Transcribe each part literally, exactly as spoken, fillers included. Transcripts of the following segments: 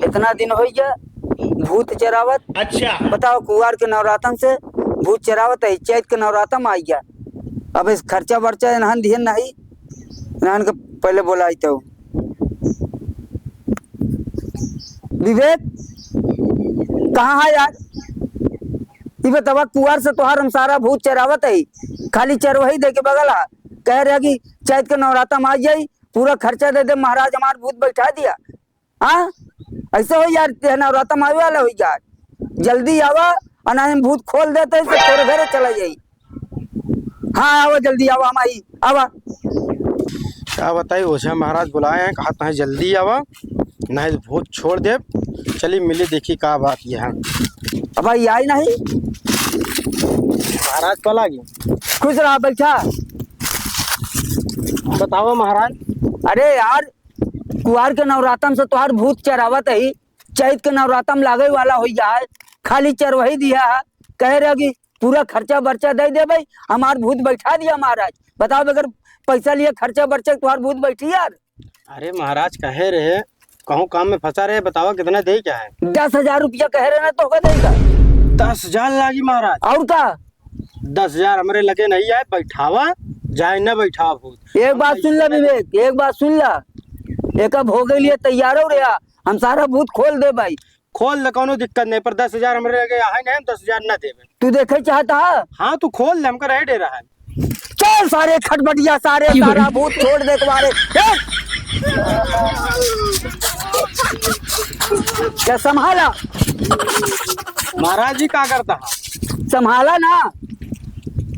इतना दिन होइ गया भूत चरावत। अच्छा। बताओ, कुआर के नवरातन से भूत चरावत है, चैत के नवरातन आ गया। अब इस खर्चा बर्चा इन्हन दिहन नहीं, इन्हन के पहले बोलाई तो। विवेक, कहाँ है यार? ई बतावा, कुआर से तोहार हम सारा भूत चरावत है, खाली चरवही दे के बगल हा। कह रहे कि चैत के नवराता में आ जाई, पूरा खर्चा दे दे महाराज, हमार भूत बैठा दिया। हाँ, ऐसे हो यार, ते नवराता में आवे वाला हो यार, जल्दी आवा, और नहीं हम भूत खोल देते हैं, तो तोरे घरे चला जाई। हाँ, आवा जल्दी आवा, हम आई, आवा। का बताई, ओझा महाराज बुलाए हैं, कहा तहे जल्दी आवा, नहीं तो भूत छोड़ दे। चली मिली, देखी का बात ये है। अब भाई आई नहीं। महाराज पला गए। खुश रहा, बैठा। बताओ महाराज। अरे यार, कुआर के नवरातन से तोहार भूत चरावत ही, चैत के नवरातन लागे वाला हो जाए, खाली चरवही दिया है, कह रहे कि पूरा खर्चा बर्चा दे देबे, हमार भूत बैठा दिया महाराज। बताओ, बगैर पैसा लिए खर्चा बर्चा तोहार भूत बैठी यार? अरे महाराज, कहे रहे, कहूँ काम में फंसा रहे, बतावा कितना दे क्या है? दस हजार रुपया कहे रहे ना, तोहका देगा। दस हजार लागी महाराज। और का? दस हजार हमरे लगे नहीं आए, बैठावा, जाए ना बैठावा भूत। एक बात सुन ला विवेक, एक बात सुन ला, एक अब हो गई लिए तैयार हो रहा, हम सारा भूत खोल देबे। खोल ले, कौनो दिक्कत नहीं, पर दस हजार हमरे लगे आए नहीं, हम दस हजार ना देबे। तू देखे चाहता है? हाँ, तू खोल ले, हमका रहे दे रहा है। चल सारे खटपटिया, सारे सारा भूत छोड़ दे तुम्हारे। ए! क्या संभाला? महाराज जी का करता है? संभाला ना।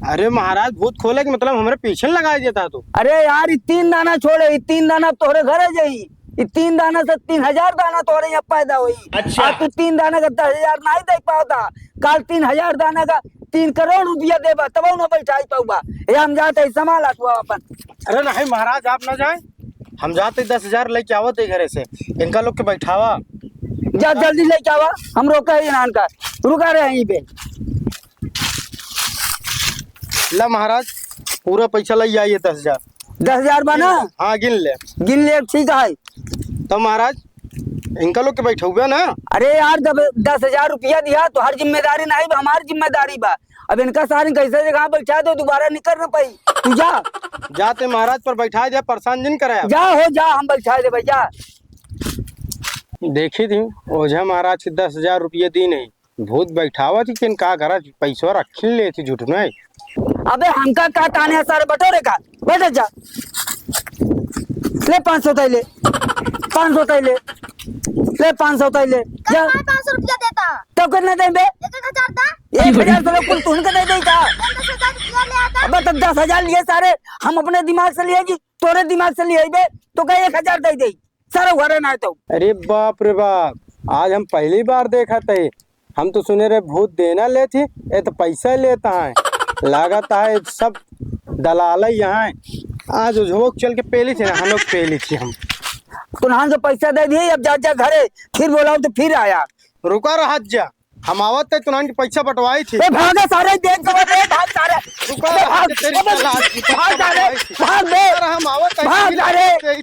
अरे महाराज, भूत खोले के मतलब हमरे पीछे लगा देता तू। अरे यार, ई तीन दाना छोड़े, ई तीन दाना तोहरे घरे जाई। ई तीन दाना से तीन हजार दाना तोहरे यहाँ पैदा होई। अच्छा। आ तू तीन दाना का दस हजार नाहीं दे पावता, काल तीन हजार दाना का तीन करोड़ रुपया देबा, तब ना बैठाई पाऊबा। ए, हम जाते ही संभाला तू अपन। अरे नहीं महाराज, आप ना जाए, हम जाते दस हजार लेके आवत है घरे से, इनका लोग के बैठावा। जा जल्दी लेके आवा, हम रोका है इनान का, रुका रहे यहीं पे। ला महाराज, पूरा पैसा लई आइए दस हजार। दस हजार बा ना? हाँ, गिन ले। गिन ले, ठीक है। तो महाराज, इनका लोग के बैठउबे ना? अरे यार, जब दस हजार रुपया दिया, तोहार जिम्मेदारी नाहीं बा, हमार जिम्मेदारी बा। अब इनका सारे कैसे जगह बैठा दो, दोबारा निकल ना पाई। तू जा। जाते महाराज पर बैठा दिया, परेशान जिन कराया। जा हो जा, हम बैठा दे भाई, जा। देखी थी, ओझा महाराज के दस हजार रुपया दी नहीं, भूत बैठावा थी, किन का करा, पैसवा रखी ले थी झूठ में। अबे हमका का ताने सारे बटोरे का, बैठ जा। ले पाँच सौ तैले, पाँच सौ तैले, ले पाँच सौ तैले, जा। पाँच सौ रुपया देता। तो कितना देबे? एक एक हजार दा। एक हजार से कुल तुहन के दे देता। दस हजार रुपया ले आता। अबे तो दस हजार लिए सारे, हम अपने दिमाग से लिए कि तोरे दिमाग से लिए बे, तो का एक हजार दे दे। सारा घरे ना तो। अरे बाप रे बाप, आज हम पहली बार देखत है। हम तो सुने रहे भूत देना लेत ही, ये तो पैसा लेता है। लागत है सब दलाल ही यहाँ है। आज ओझवो के चल के पेली थी ना, हम लोग पेली थी हम। तुनहान के पैसा दे दिए, अब जा, जा घरे, फिर बोलाओ तो फिर आया। रुका रहा जा, हम आवत है तुनहान के पैसा बंटवाई थी। ए, भागा सारे, देख के बे, भाग सारे। रुका अबे रहा भाग, जा, तेरी अबे चला आज की भाग सारे, बंटवाई थी। भाग बे। अरे हम आवत है, भाग सारे।